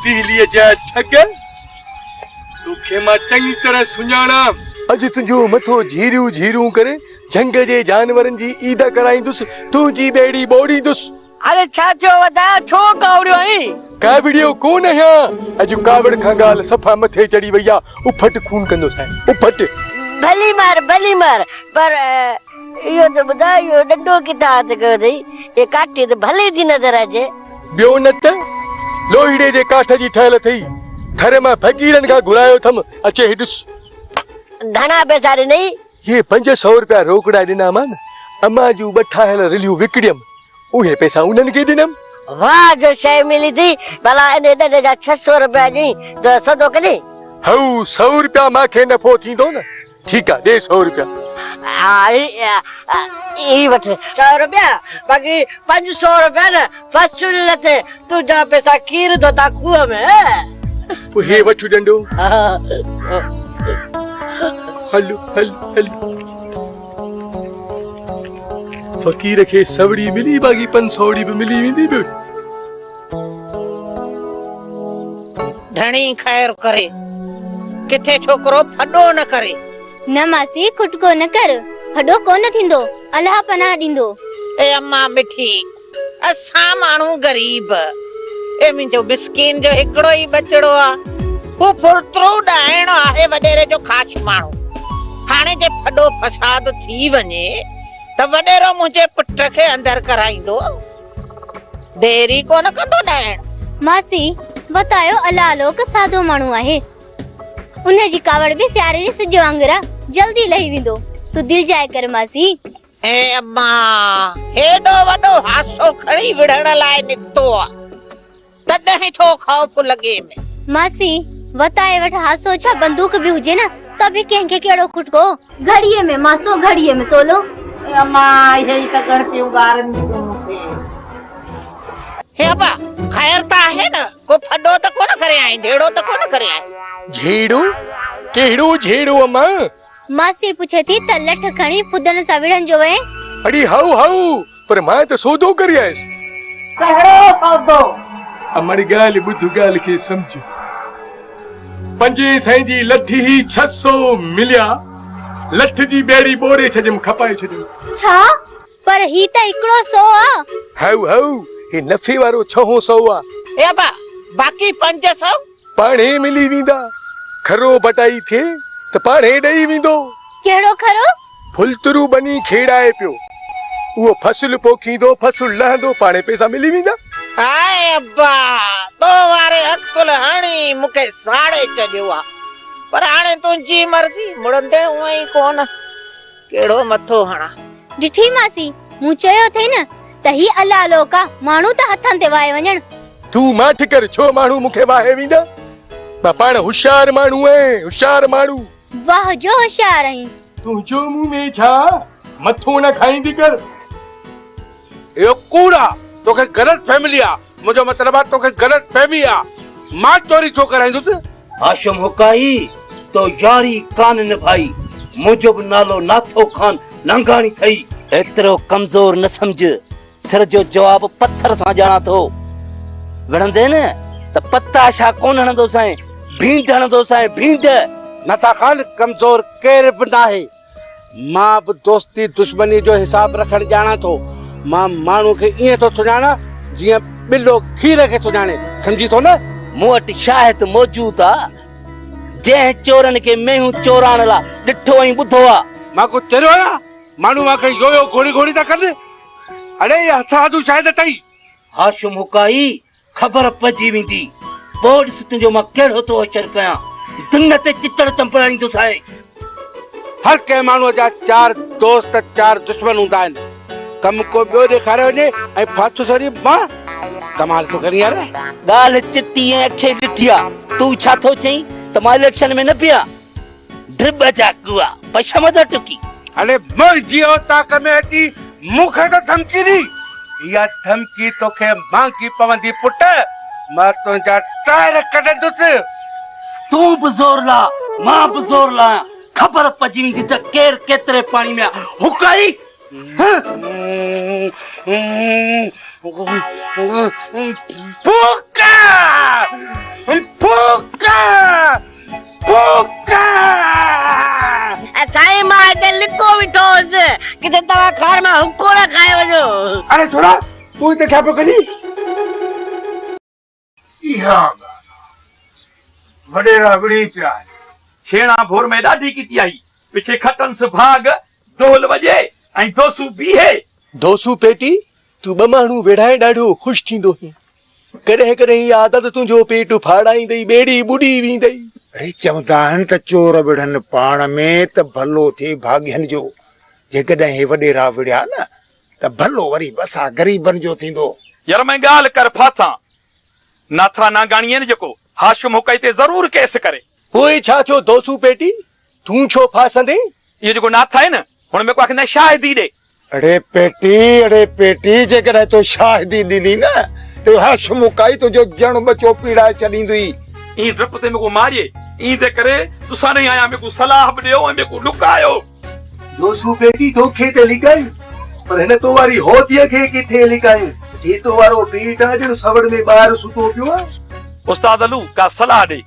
دهليء جا ٺڳ، توکي مان چڱي طرح سڃاڻان. اڄ تنهنجو مٿو جهيريون جهيريون ڪري جهنگ جي جانورن جي عيد ڪرائيندس، تنهنجي ٻيڙي ٻوڙيندس. اڙي ڇا ٿيو وڌاء، ڇو ڪاوڙيو آهين؟ ڪاوڙيو ڪونه آهيان، اڄ ڪاوڙ کان ڳالهه صفا مٿي چڙهي وئي آ، اڦٽ خون ڪندوسانء، اڦٽ. ڀلي مار، ڀلي مار، پر اهو ته ٻڌاء اهو ڏنڊو ڪٿان هٿ ڪيو اٿئي؟ هيء ڪاٺي ته ڀلي ٿي نظر اچي. ٻيو نه ته لوهيڙي جي ڪاٺ جي ٺهيل اٿئي، ٿر مان فقيرن کان گهرايو اٿم، اچي هي ڏس. گهڻا پئسا ڏنئي؟ هي 500 رپيا روڪڙا ڏنامان، امان جون ٻه ٺاهيل رليون وڪڻيم، اهي پئسا انهن کي ڏنم. واهه جو شيء ملي ٿي، ڀلا انهي ڏنڊي جا 600 رپيا ڏئين ته سودو ڪندين؟ هائو، سئو رپيا مان کي نفعو ٿيندو نه. ٺيڪ آ، ڏي سئو رپيا. ها هي وٺ سئو رپيا، باقي 500 رپيا نه فصل تي تنهنجا پئسا کير ڌوتا کوهه ۾. پوء هي وٺ ڏنڊو. هل هل هل. فقير کي سوڙي ملي باقي پنج سوڙي به ملي ويندي ٻيو. ڌڻي خير ڪري، ڪٿي ڇوڪرو ڦڏو نه ڪري. نه ماسي کٽڪو نه ڪر، ڦڏو ڪونه ٿيندو، الله پناهه ڏيندو. اي اما مٺي، اسان ماڻهو غريب، اي منهنجو مسڪين جو هڪڙو ئي ٻچڙو آ، هو ڦلترو ڏائڻ آهي وڏيري جو خاص ماڻهو، هاڻي جي ڦڏو فساد ٿي وڃي ته وڏيرو منهنجي پٽ کي اندر ڪرائيندو. دير ئي ڪونه ڪندو ڏائڻ. ماسي، وتايو الله لوڪ سادو ماڻهو آهي. ان جي ڪاوڙ به سياري جي سج وانگر آ، جلدي لهي ويندو. تون دلجاء ڪر ماسي. اي اما، هيڏو وڏو هاسو کڻي وڙهڻ لاء نڪتو آ. تڏهن ٿو خوف لڳيم. ماسي، وتائي وٽ هاسو ڇا بندوق به هجي نه ته به ڪنهن کي ڪهڙو کٽڪو. گهڙيء ۾ ماسو گهڙيء ۾ تولو. اي اما، اهي ئي ته ڳڻتيون ڳارن ٿيون مون کي. هي ابا، خير ته آهي نه؟ ڪو ڦڏو ته ڪونه ڪري آئين، جهيڙو ته ڪونه ڪري آئين؟ جهيڙو؟ ڪهڙو جهيڙو اما؟ ماسي پڇي ٿي ته لٺ کڻي ڦدن سان وڙهن جو وئين؟ اڙي هائو هائو، پر مان ته سودو ڪري آيس. ڪهڙو سودو؟ امڙ ڳالهه ٻڌ ڳالهه کي سمجهه. پنجين سئين جي لٺ هي 600 مليا. لٺ جي ٻيڙي ٻوڙي ڇڏيم کپائي ڇڏيم. ڇا؟ پر هي ته هڪڙو سئو آ. هائو هائو هي نفعي وارو ڇهون سئو آ. اي ابا باقي 500؟ پاڻهي ملي ويندا. کرو بٽائي ٿئي ته پاڻهي ڏئي ويندو. ڪهڙو کرو؟ ڦلترو ٻني کيڙائي پيو. اهو فصل پوکيندو، فصل لهندو، پاڻهي پئسا ملي ويندا. هاء ابا، تو واري عقل هڻي مون کي ساڙي ڇڏيو آ. پر هاڻي تنهنجي مرضي، مڙندين هونئن ئي ڪونه. ڪهڙو مٿو هڻان. ڏٺي ماسي، مون چيو اٿئي نه ته هي الله لوڪ آ، ماڻهو ته هٿن تي واهي وڃڻ. تون ماٺ ڪر، ڇو ماڻهو مون کي واهي ويندا؟ مان پاڻ هوشيار ماڻهو آهيان، هوشيار ماڻهو. واهه جو هوشيار آهين. تنهنجو مون ۾ ڇا، مٿو نه کائيندي ڪر. اهو ڪوڙ آ، توکي غلط فيملي آ، منهنجو مطلب آ توکي غلط فهمي آ، مان چوري ڇو ڪرائيندس؟ هاشم حقائي، تو ياري ڪانه نڀائي، منهنجو به نالو ناٿو خان نانگاڻي ٿئي. ايترو ڪمزور نه سمجهه، سر جو جواب پٿر سان ڄاڻان ٿو. وڙهندين نه ته پتاشا ڪونه هڻندوسانء، ڀينڊ هڻندوسانء، ڀينڊ. ناٿا خان، ڪمزور ڪير به ناهي. مان به دوستي دشمني جو حساب رکڻ ڄاڻان ٿو. مان ماڻهو کي ائين ٿو سڃاڻان جيئن ٻلو کير کي سڃاڻي، سمجهين ٿو نه؟ مون وٽ شاهد موجود آ، جنهن چورن کي مينهون چورائڻ لا ڏٺو ۽ ٻڌو آ. مان ڪو چريو آهيان؟ ماڻهو مان کي يو يو گهوڙي گهوڙي ٿا ڪن. اڙي اهي هٿرادو شاهد اٿئي. هاشم حقائي، خبر پئجي ويندي. پوء ڏس تنهنجو مان ڪهڙو ٿو حشر ڪيان. دن تي چتڙ چنبڙائيندوسانء. هر ڪنهن ماڻهوء جا چار دوست چار دشمن هوندا آهن. ڪم ڪو ٻيو ڏيکاريو وڃي ۽ ڦاٿس وري مان. ڪمال ٿو ڪرين يار. ڳالهه چٽي ۽ اکين ڏٺي آ. تون ڇا ٿو چئين ته مان اليڪشن ۾ نه بيهان. ڊٻ جا ڪوئا پشم ٿا ٽڪي. هلي منهنجي اوطاق ۾ اچي مون کي ٿو ڌمڪي ڏين. اها ڌمڪي توکي مهانگي پوندي پٽ. مان تنهنجا ٽائر ڪڍندس. تون به زور لاء مان به زور لايان. خبر پئجي ويندي ته ڪير ڪيتري پاڻي ۾ آ. هڪائي. ڦوڪ! ڦوڪ! ڦوڪ! سائين مان هتي لڪو ويٺو هوس، ڪٿي توهان کار مان حڪو نه کائي وڃو. اڙي ڇورا، تون هتي ڇا پيو ڪرين؟ اها ڳالهه آ، وڏيرا وڙهي پيا آهن. ڇيڻا ڀور ۾ ڏاڍي ڪتي آئي، پڇي کٽنس ڀاڳ، دهل وڄي ۽ دوسو بيهي. دوسو پيٽي، تون ٻه ماڻهو ويڙهائي ڏاڍو خوش ٿيندو هئين. ڪڏهن ڪڏهن اها عادت تنهنجو پيٽ ڦاڙائيندئي، ٻيڙي ٻڏي ويندئي. اڙي چوندا آهن ته چور وڙهن پاڻ ۾ ته ڀلو ٿئي ڀاڳين جو. جيڪڏهن هي وڏيرا وڙهيا نه ته ڀلو وري به اسان غريبن جو ٿيندو. يار مين ڳالهه ڪر ڦاٿان. ناٿا نانگاڻي نه جيڪو هاشم هڪئي تي ضرور ڪيس ڪري. پوء ڇا ٿيو دوسو پيٽي، تون ڇو ڦاسندين؟ اهو جيڪو ناٿا آهي نه هن ميڪو آکي نه شاهدي ڏي. اڙي پيٽي، اڙي پيٽي، جيڪڏهن تو شاهدي ڏني نه ته اهو هاشم هڪائي تنهنجو جڻ ٻچو پيڙائي ڇڏيندوئي. اين ڊپ تي ميڪو ماري، اين تي ڪري تسان ڏي آيان ميڪو صلاح به ڏيو ۽ ميڪو لڪايو. دوسو پيٽي توکي ته لڪايون پر هن تو واري هوتيء کي ڪٿي لڪايون؟ هي تو وارو پيٽ آ ڄڻ سوڙ ۾ ٻار ستو پيو آ. استاد علو ڪا صلاح ڏي.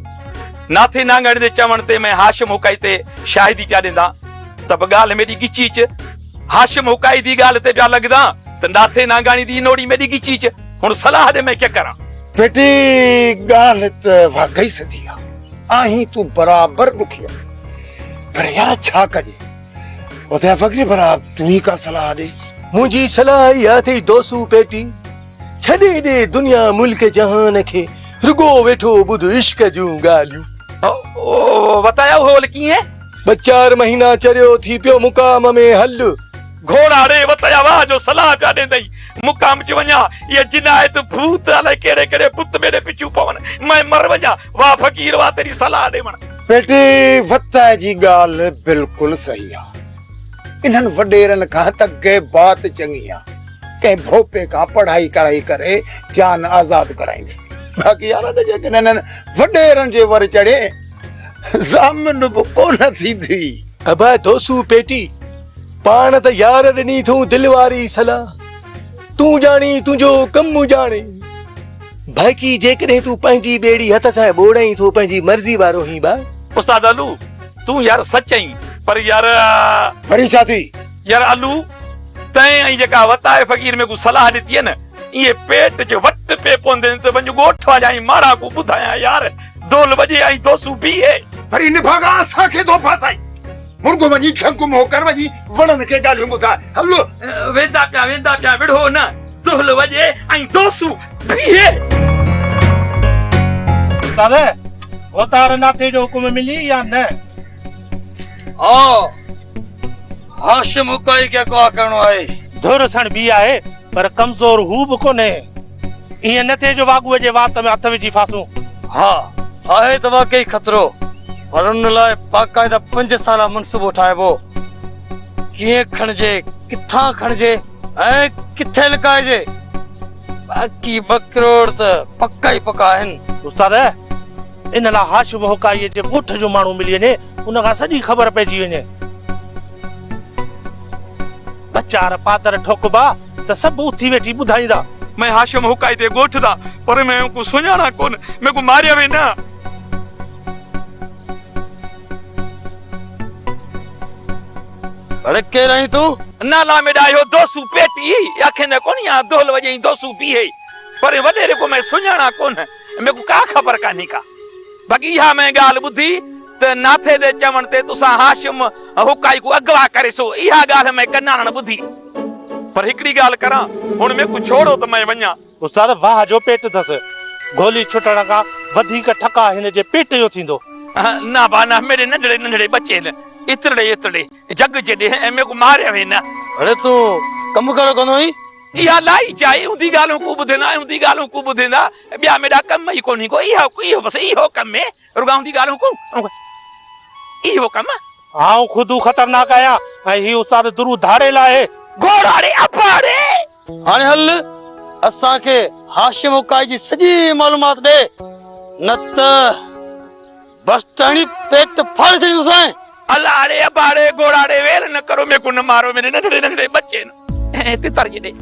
ناٿي نانگڻ جي چوڻ تي مين هاشم هڪائي تي شاهدي پيا ڏيندا ته به ڳالهه ميڏي ڳچي اچ. هاشم هڪائي the ڳالهه تي پيا لڳدا ته ناٿي نانگاڻي the نوڙي ميڏي ڳچي اچ. هڻ صلاح ڏي مين ڪي ڪران. پيٽي ڳالهه ته واقعي سڌي آ. آهين تون برابر ڏکيو پر يار ڇا ڪجي وتايا فقير ڀلا تون ئي ڪا صلاح ڏي. منهنجي صلاح اها اٿئي دوسو پيٽي ڇڏي ڏي دنيا ملڪ جهان کي رڳو ويٺو ٻڌ عشق جون ڳالهيون. وتايا اهو ول ڪيئن؟ ٻه چار مهينا چريو ٿي پيو مقام ۾ هل. گهوڙا ڙي وتايا واهه جو صلاح پيا ڏيندئي مقام چ وڃان اهي جنايت ڀوت الائي ڪهڙي ڪهڙي بت ميڏي پڇون پون مين مر وڃان واهه فقير واهه تيري صلاح ڏيوڻ. پيٽي وتاء جي ڳالهه بلڪل صحيح آ. انهن وڏيرن کان ته غيبات چڱي آ. ڪنهن ڀوپي کان پڙهائي ڪڙهائي ڪري جان آزاد ڪرائيندي. باقي يار اڄ جيڪڏهن انهن وڏيرن جي ور چڙهين ضامن به ڪونه ٿيندي. ابا دوسو پيٽي پاڻ ته يار ڏني ٿون دل واري صلاح. تون ڄاڻين تنهنجو ڪم ڄاڻي. باقي جيڪڏهن تون پنهنجي ٻيڙي هٿ سان ٻوڙائين ٿو پنهنجي مرضي وارو هين با. استاد علو تون يار سچ آهين پر يار. وري ڇا ٿي؟ يار علو تنهن ۽ جيڪا وتائي فقير ميڪون صلاح ڏتي آهي نه ايئن پيٽ جي وٽ پئي پوندين ته وڃ ڳوٺ وڃان ۽ ماڙا ڪو ٻڌايان يار دول وڄي ۽ دوسو بيهي. وري نڀاڳا اسان کي ٿو ڦاسائين. مرڳو وڃي جهنگ منهن ڪر وڃي وڻن کي ڳالهيون ٻڌاء هل. ويندا پيا ويندا پيا وڙهو نه دهل وڄي ۽ دوسو بيهي. استاد ڀوتار ناٿي جو حڪم ملي يا نه؟ ها هاشم اڪائي کي اغوا ڪرڻو آهي. ڌر سڻ ٻي آهي پر ڪمزور هو به ڪونهي. ائين نه ٿئي جو واڳوء جي وات ۾ هٿ وجهي ڦاسون. ها آهي ته واقعي خطرو پر ان لاء باقاعده پنج سالا منصوبو ٺاهبو. ڪيئن کڻجي، ڪٿان کڻجي ۽ ڪٿي لڪائجي. باقي ٻه ڪروڙ ته پڪا ئي پڪا آهن. استاد ان لاء هاشم هوڪائيء جي ڳوٺ جو ماڻهو ملي وڃي ان کان سڄي خبر پئجي وڃي. ٻه چار پادر ٺوڪبا ته سڀ اٿي ويٺي ٻڌائيندا. مين هاشم هوڪائي تي ڳوٺ دا پر مين اونکون سڃاڻان ڪون، ميکون ماريا وي نه. اڙي ڪير آهين تون؟ نالا ميڏا اهو دوسو پيٽي آکيندا ڪون يا دهل وڄائين دوسو بيهي پر وڏيري ڪو مين سڃاڻان ڪون ميکون ڪا خبر ڪانهي ڪا. باقي اها مين ڳالهه ٻڌي ته ناٿي the چوڻ تي تسان هاشم هوڪائي ڪو اغوا ڪري سو اها ڳالهه مين ڪناڻڻ ٻڌي. پر هڪڙي ڳالهه ڪران هڻ ميکون ڇوڙو ته مين وڃان. استاد واهه جو پيٽ اٿس. گولي ڇٽڻ کان وڌيڪ ٺڪاء هن جي پيٽ جو ٿيندو. نه با نه ميڏي ننڍڙي ننڍڙي ٻچي نه اترڙي اترڙي جڳ جيڏي ۽ ميکون ماريا وي نه. اڙي تون ڪم ڪهڙو ڪندو آهين؟ اها لائي چائي هوندي ڳالهون ڪو ٻڌندا هوندي ڳالهون ڪو ٻڌندا ٻيا ميڏا ڪم ئي ڪونهي ڪو اها اهو بس اهو ڪم هي رڳا هوندي ڳالهون ڪو اهو ڪم. آئون خود خطرناڪ آهيان ۽ هي استاد درو ڌاڙيل آهي. گهوڙا ڙي ابا ڙي. هاڻي هل اسان کي هاشم اڪائي جي سڄي معلومات ڏي نه ته بس ٽهڻي پيٽ ڦاڙي ڇڏيندوسانء. الا ڙي ابا ڙي گهوڙا ڙي ويل نه ڪرو ميڪون نه مارو ميري ننڍڙي ننڍڙي ٻچي نه تتر جيڏي.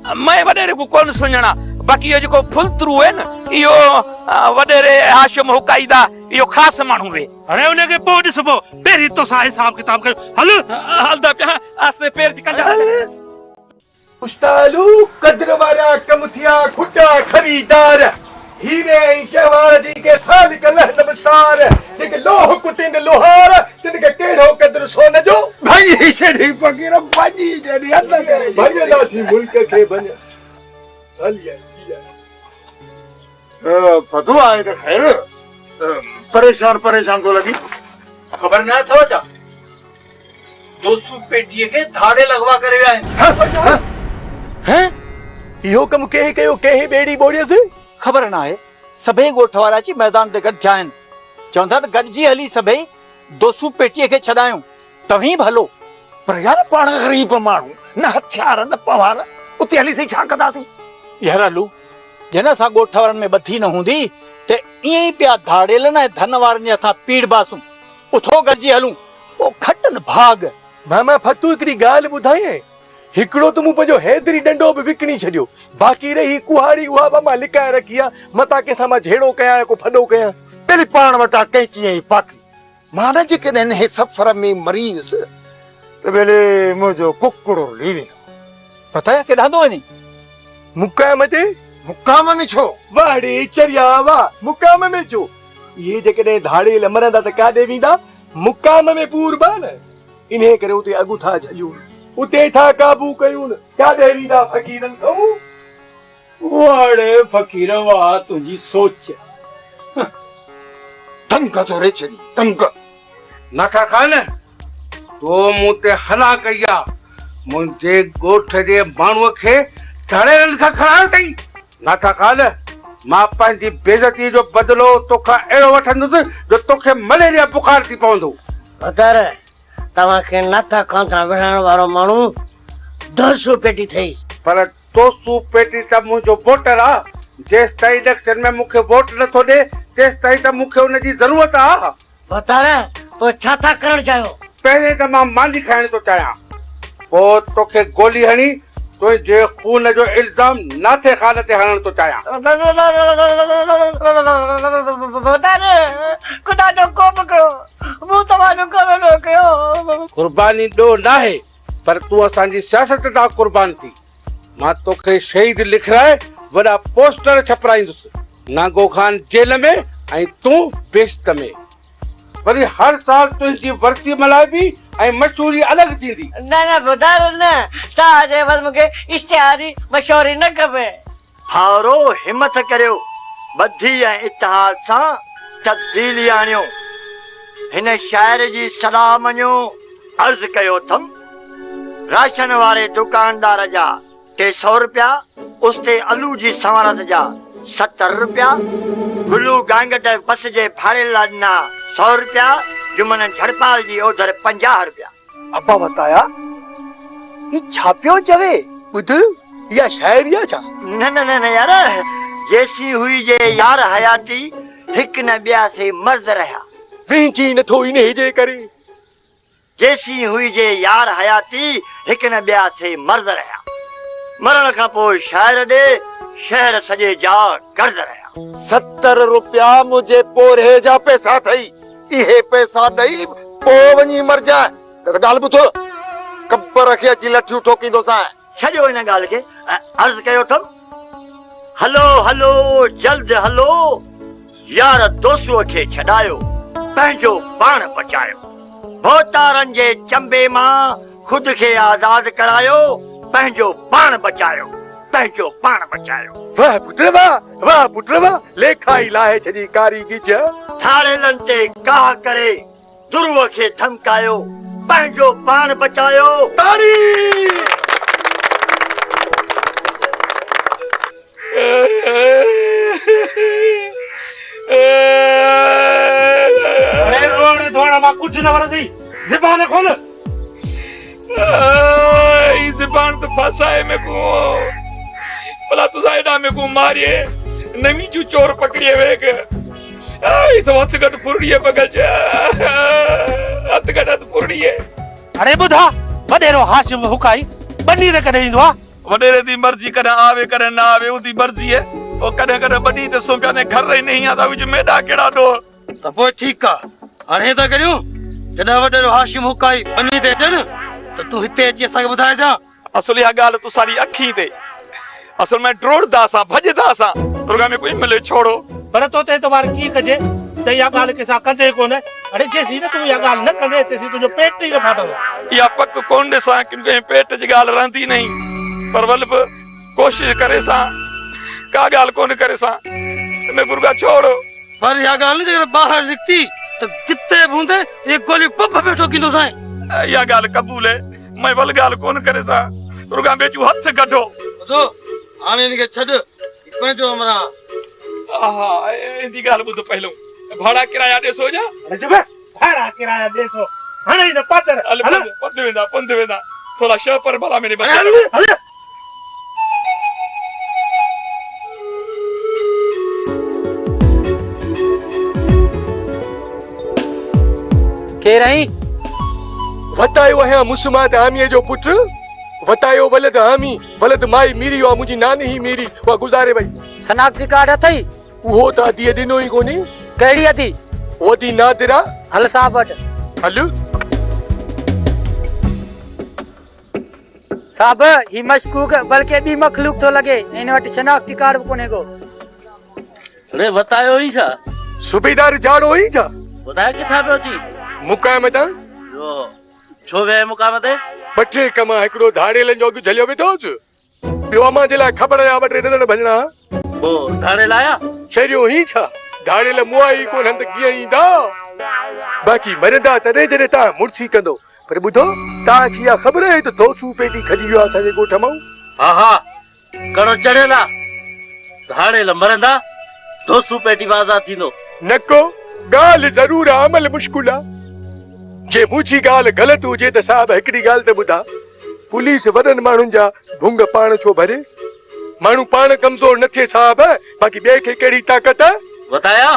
مئين وڏيري کون ڪونه سڃاڻان، باقي اهو جيڪو ڦلترو اهي نه، اهو وڏيري هاشم هڪائي دا اهو خاص ماڻهو اهي. اڙي ان کي پوء ڏسبو، پهرين توسان حساب ڪتاب ڪيون، هل. هلدا پيا، آهستي پير جي ڪنڊ. استالو قدر وارا ڪم ٿيا کٽا خريدار، هيري ۽ جواهر جي ڪي سالڪ لهندم سار، جيڪي لوهه ڪٽين لوهار، تن کي ڪهڙو قدر سون جو. ڀڃي ڇڏي فقير ڀڃي ڇڏي هٿ ڪري ڇڏي. ڀڃنداسين ملڪ کي ڀڃ هلي آء ٿي آء. ڦتو آهي ته خير پريشان پريشان ٿو لڳين. خبر نه اٿو ڇا دوسو پيٽيء کي ڌاڙيل اغوا ڪري ويا آهن. هين اهو ڪم ڪنهن ڪيو ڪنهن ٻيڙي ٻوڙيس. خبر ناهي سڀئي ڳوٺ وارا اچي ميدان تي گڏ ٿيا آهن چون ٿا ته گڏجي هلي سڀئي دوسو پيٽيء کي ڇڏايون توهين به هلو. پر يار پاڻ غريب ماڻهو نه هٿيار نه پنهوار اتي هلي سهي ڇا ڪنداسين. يار هلو جنھن اسان ڳوٺ وارن ۾ ٻڌي نه هوندي ته ائين ئي پيا ڌاڙيلن ۽ ڌن وارن جي هٿان پيڙباسون. اٿو گڏجي هلون، پوء کٽن ڀاڳ. ماما ڦتو هڪڙي ڳالهه ٻڌايانء، هڪڙو ته مون پنهنجو حيدري ڏنڊو به وڪڻي ڇڏيو، باقي رهي ڪهاڙي اها به مان لڪائي رکي آ، متان ڪنهن سان مان جهيڙو ڪيان يا ڪو ڦڏو ڪيان. ٻيلي پاڻ وٽ آ ڪئنچي ۽ پاڪي، مان نه جيڪڏهن انهي سفر ۾ مري ويس ته ٻيلي منهنجو ڪڪڙو رلي ويندو. پتايا ڪيڏانهن ٿو وڃين؟ مقام تي. مقام ۾ ڇو؟ واهه ڙي چريا واهه، مقام ۾ ڇو؟ اهي جيڪڏهن ڌاڙيل مرندا ته ڪاڏي ويندا؟ مقام ۾ پوربا نه، انهيء ڪري اتي اڳ ٿا جهليون، اتي ٿا قابو ڪيون، ڪاڏي ويندا فقيرن کئون؟ واهه ڙي فقير واهه تنهنجي سوچ. دنگ ٿو ري ڇڏي دنگ. ناٿا خان، تو مون تي هلا ڪئي آ، منهنجي ڳوٺ جي ماڻهوء کي ڌاڙيلن کان کڻايو اٿئي. ناٿا خان، مان پنهنجي بيعزتيء جو بدلو توکان اهڙو وٺندس جو توکي مليريا بخار ٿي پوندو. ڀتر، توهان کي ناٿا خان سان وڙهڻ وارو ماڻهو دوسو پيٽي ٿئي. پر دوسو پيٽي ته منهنجو ووٽر آ، جيستائين اليڪشن ۾ مون کي ووٽ نٿو ڏي، تيستائين ته مون کي ان جي ضرورت آ. ڀوتار، پوء ڇا ٿا ڪرڻ چاهيو؟ پهرين ته مان ماني کائڻ ٿو چاهيان، پوء توکي گولي هڻي تنهنجي خون جو الزام ناٿي خان تي هڻڻ ٿو چاهيان. ڀوتار، خدا جو ڪوپ ڪيو، مون توهان جو ڪهڙو ڏوهه ڪيو؟ قرباني ڏوهه ناهي، پر تون اسان جي سياست تان قربان ٿي. مان توکي شهيد لکرائي وڏا پوسٽر ڇپرائيندس. نانگو خان جيل ۾ ۽ تون بهشت ۾. وري هر سال تنهنجي ورسي ملهائبي ۽ مشهوري الڳ ٿيندي. نه نه ٻڌايو نه، ساهه جي عيوض مون کي اشتهاري مشهوري نه کپي. ڀائرو همٿ ڪريو، ٻڌي ۽ اتحاد سان تبديلي آڻيو. هن شاعر جي صلاح مڃو، عرض ڪيو اٿم، راشن واري دڪاندار جا 300 رپيا، استي الو جي سنوارت جا 70 رپيا، گلو گانگٽ بس جي ڀاڙي لاء ڏنا سؤ رپيا، جمن جھڙپال جي اوڌر 50 رپيا. ابا وتايا، هي ڇا پيو چوي؟ ٻڌ، اها شاعري آ ڇا؟ نه نه نه يار، جيسين هئي جي يار حياتي، هڪ نه ٻيا سي مرض رهيا. وهنجي نٿو انهي جي ڪري. جيسين هئي جي يار حياتي، هڪ نه ٻيا سي مرض رهيا. مرڻ کان پوء شاعر ڏي، شهر سڄي جا قرض رهيا. 70 روپيا منهنجي پورهيي جا پئسا اٿئي، اهي پئسا ڏئي پوء وڃي مرجانء، نه ته ڳالهه ٻڌ، قبر کي اچي لٺيون ٺوڪيندوسانء. ڇڏيو ان ڳالهه کي، عرض ڪيو اٿم، هلو هلو جلد هلو، يار دوسوء کي ڇڏايو، پنهنجو پاڻ بچايو. ڀوتارن جي چنبي مان خود کي آزاد ڪرايو، پنهنجو پاڻ بچايو، پنهنجو پاڻ بچايو. واهه پٽ واهه، واهه پٽ واهه، ليکا ئي لاهي ڇڏي ڪاري ڳجهه. ڌاڙيلن تي ڪاهه ڪري دروء کي ڌمڪايو، پنهنجو پاڻ بچايو. تاڙي! اڙي روئڻ ڌوئڻ مان ڪجهه نه ورندئي، زبان کول. هي زبان ته ڦاسائي ميڪون، ڀلا تسان ايڏا ميڪون ماريئي، نوين جون چور پڪڙيئي ويگ. هي سو هٿ گڏ ڦرڙيئي بگل چ، هٿ گڏ هٿ ڦرڙيئي. اڙي ٻڌا، وڏيرو هاشم هڪائي ٻني تي ڪڏهن ايندو آ؟ وڏيري the مرضي ڪڏهن آوي ڪڏهن نه آوي اندي مرضي هي. او ڪڏهن ڪڏهن ٻني تي سمهه پيا گهر ئي نهين آندا وچ ميڏا ڪهڙا ڏوهه. ته پوء ٺيڪ آ هاڻي ائين ٿا ڪريون جڏهن وڏيرو هاشم هڪائي ٻني تي اچي نه ته تون هتي اچي اسان کي ٻڌائجان. اصل اها ڳالهه تساڏي اکين تي. اصل ۾ ڊوڙدا سان ڀڄدا سان رڳا ۾ ڪوئي ملي ڇوڙو. پر تو تي اعتبار ڪيئن ڪجي ته اها ڳالهه ڪنهن سان ڪندين ڪونه. اڙي جيسين نه تون اها ڳالهه نه ڪندين تيسين تنهنجو پيٽ ئي نه ڦاٽندو. اها پڪ ڪونه ڏسان ڪن ڪنهن پيٽ جي ڳالهه رهندي نهين پر ول به ڪوشش ڪري سان ڪا ڳالهه ڪونه ڪري سان ۾ رڳا ڇوڙو. پر اها ڳالهه نه جيڪڏهن ٻاهر نڪتي ته جتي به هوندين اهي گوليون پنڀ ۾ ٺوڪيندوسانء. اها ڳالهه قبول هي. مئي ول ڳالهه ڪونه ڪري سا رڳا ٻيجو هٿ ڪڍو. ٻڌو هاڻي هن کي ڇڏ هي پنهنجو همراهه. آها ايندي ڳالهه ٻڌ پهلون ڀاڙا ڪرايا ڏيسو جا. رجب ڀاڙا ڪرايا ڏيسو هڻي نه پادر هل پنڌ ويندا پنڌ ويندا ٿورا شهه پر ڀلا ميري هل هل. ڪير آهين؟ وتايو آهيان مسمات حاميء جو پٽ، وتايو ولد حامي، ولد مائي ميري اها منهنجي ناني هئي ميري، اها گذاري وئي. شناختي ڪارڊ اٿئي؟ اهو ته اديء ڏنو ئي ڪونهي. ڪهڙي ادي؟ او ادي نادره. هل صاحب وٽ. هل. صاحب هي مشڪوڪ بلڪه ٻي مخلوق ٿو لڳي، هن وٽ شناختي ڪارڊ به ڪونهي ڪو. اڙي وتايو ئي ڇا؟ صوبيدار جاڙو ئي ڇا؟ ٻڌاء ڪٿان پيو اچين؟ مقام تان. ڇو ويهين مقام تي؟ ٻه ٽي ڪم هڪڙو ڌاڙيلن جو اڳ جهليو ويٺو هوس، ٻيو امان جي لاء کٻڙ جا ٻه ٽي ڏندڻ ڀڃڻا ها. پوء ڌاڙيل آيا؟ چريو هين ڇا؟ ڌاڙيل مئا ئي ڪونهن ته ڪيئن ايندا؟ باقي مرندا تڏهن جڏهن توهان مڙسي ڪندو. پر ٻڌو، توهان کي اها خبر آهي ته دوسو پيٽي کڄي ويو آهي اسان جي ڳوٺ مان؟ ها ها، ڪڻو چڙهيل آ، ڌاڙيل مرندا، دوسو پيٽي به آزاد ٿيندو. نه ڪو، ڳالهه ضرور آ، عمل مشڪل آ. جي منهنجي ڳالهه غلط هجي ته صاحب هڪڙي ڳالهه ته ٻڌاء، پوليس وڏن ماڻهن جا ڀونگ پاڻ ڇو ڀري؟ ماڻهو پاڻ ڪمزور نه ٿئي صاحب، باقي ٻئي کي ڪهڙي طاقت؟ وتايا!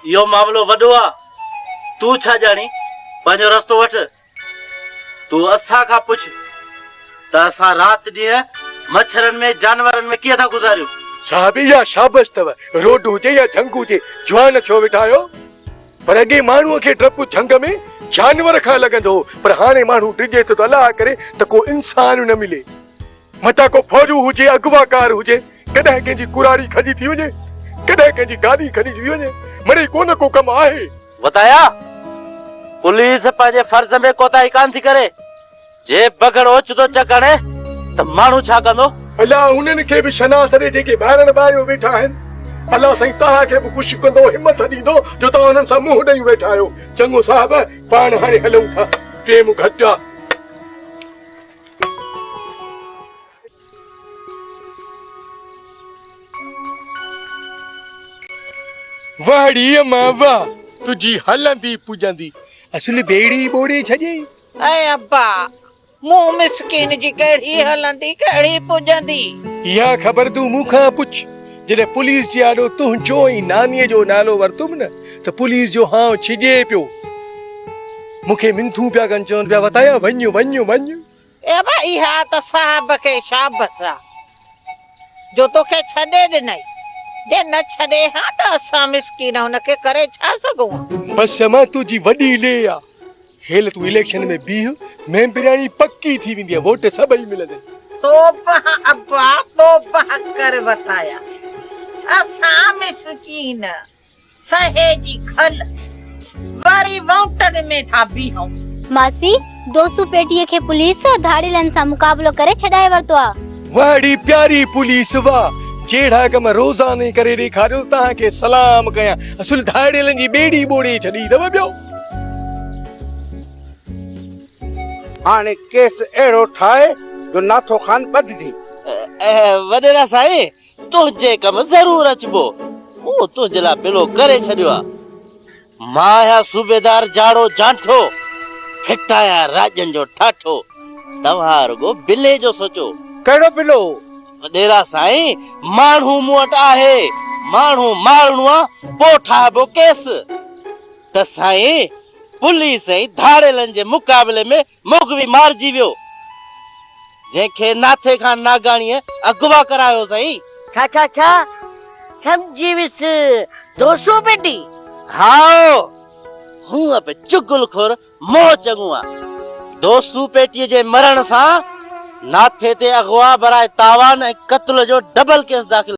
اهو معاملو وڏو آ، تون ڇا ڄاڻين، پنهنجو رستو وٺ. تون اسان کان پڇ ته اسان رات ڏينهن مڇرن ۾ جانورن ۾ ڪيئن ٿا گذاريون. صاحب اها شابس اٿو، روڊ هجي يا جهنگ هجي، جوان ٿيو ويٺا آهيو. پر اڳي ماڻهوء کي ڊپ جهنگ ۾ جانور کان لڳندو هو، پر هاڻي ماڻهو ڊڄي ٿو ته الله ڪري ته ڪو انسان نه ملي. متان ڪو ڦورو هجي، اغواڪار هجي، ڪڏهن ڪنهن جي ڪراڙي کڄي ٿي وڃي، ڪڏهن ڪنهن جي گاڏي کڄي ٿي وڃي، مڙئي ڪو نه ڪو ڪم آهي. وتايا، پوليس پنهنجي فرض ۾ ڪوتاهي ڪانه ٿي ڪري. جي بگهڙ اوچتو چڪ هڻي ته ماڻهو ڇا ڪندو؟ الله انهن کي به شناس ڏي جيڪي ٻارڻ ٻاريو ويٺا آهن. الله سائين توهان کي به خوش ڪندو، همٿ ڏيندو جو توهان انهن سان منهن ڏيون ويٺا آهيو. چڱو صاحب، پاڻ هاڻي هلون ٿا. ٽيم گهٽ آ. واهه ڙي امان واهه، تنهنجي هلندي پڄندي اصل ٻيڙي ٻوڙي ڇڏيئي. اي ابا، مون مسڪين جي ڪهڙي هلندي ڪهڙي پڄندي. اها خبر تون مون کان پڇ، جڏهن پوليس جي آڏو تنهنجو ۽ نانيء جو نالو ورتم نه ته پوليس جو هانء ڇڄي پيو. مون کي منٿون پيا ڪن، چون پيا وتايا وڃ وڃ وڃ. اي ابا اها ته صاحب کي شابس آ جو توکي ڇڏي ڏنئي، جي نه ڇڏي ها ته اسان مسڪين هن کي ڪري ڇا سگهون ها. بس امان تنهنجي وڏي لي آ، هيل تون اليڪشن ۾ بيهه، ميمبرياڻي پڪي ٿي ويندينء، ووٽ سڀئي ملندئي. توبه ابا توبه ڪر وتايا، اسان مسڪين سهي جي کل وري وونٽن ۾ ٿا بيهون. ماسي، دوسو پيٽيء کي پوليس ڌاڙيلن سان مقابلو ڪري ڇڏائي ورتو آ. واهه ڙي پياري پوليس واهه، جهڙا ڪم روزاني ڪري ڏيکاريو تنهن کي سلام ڪيان، اصل ڌاڙيلن جي ٻيڙي ٻوڙي ڇڏي اٿو ٻيو. هاڻي ڪيس اهڙو ٺاهي جو ناٿو خان ٻڌجي. وڏيرا سائين، تنهنجي ڪم ضرور اچبو. مون تنهنجي لاء بلو ڪري ڇڏيو آ. مان آهيان صوبيدار جاڙو جانٺو، ڦٽ آهيان راڄن جو ٺاٺو. توهان رڳو بلي جو سوچو. ڪهڙو بلو؟ وڏيرا سائين، ماڻهو مون وٽ آهي. ماڻهو مارڻو آ، پوء ٺاهبو ڪيس. ته سائين! پوليس ۽ ڌاڙيلن جي مقابلي ۾ مغوي مارجي ويو، جنهن کي ناٿي خان ناگاڻيء اغوا ڪرايو سائين. ڇا ڇا ڇا؟ سمجهي ويس، دوسو پيٽي؟ هائو، هونء به چغل خور منهن چڱو آ. دوسو پيٽيء جي مرڻ سان ناٿي تي اغوا براء تاوان ۽ قتل جو ڊبل ڪيس داخل.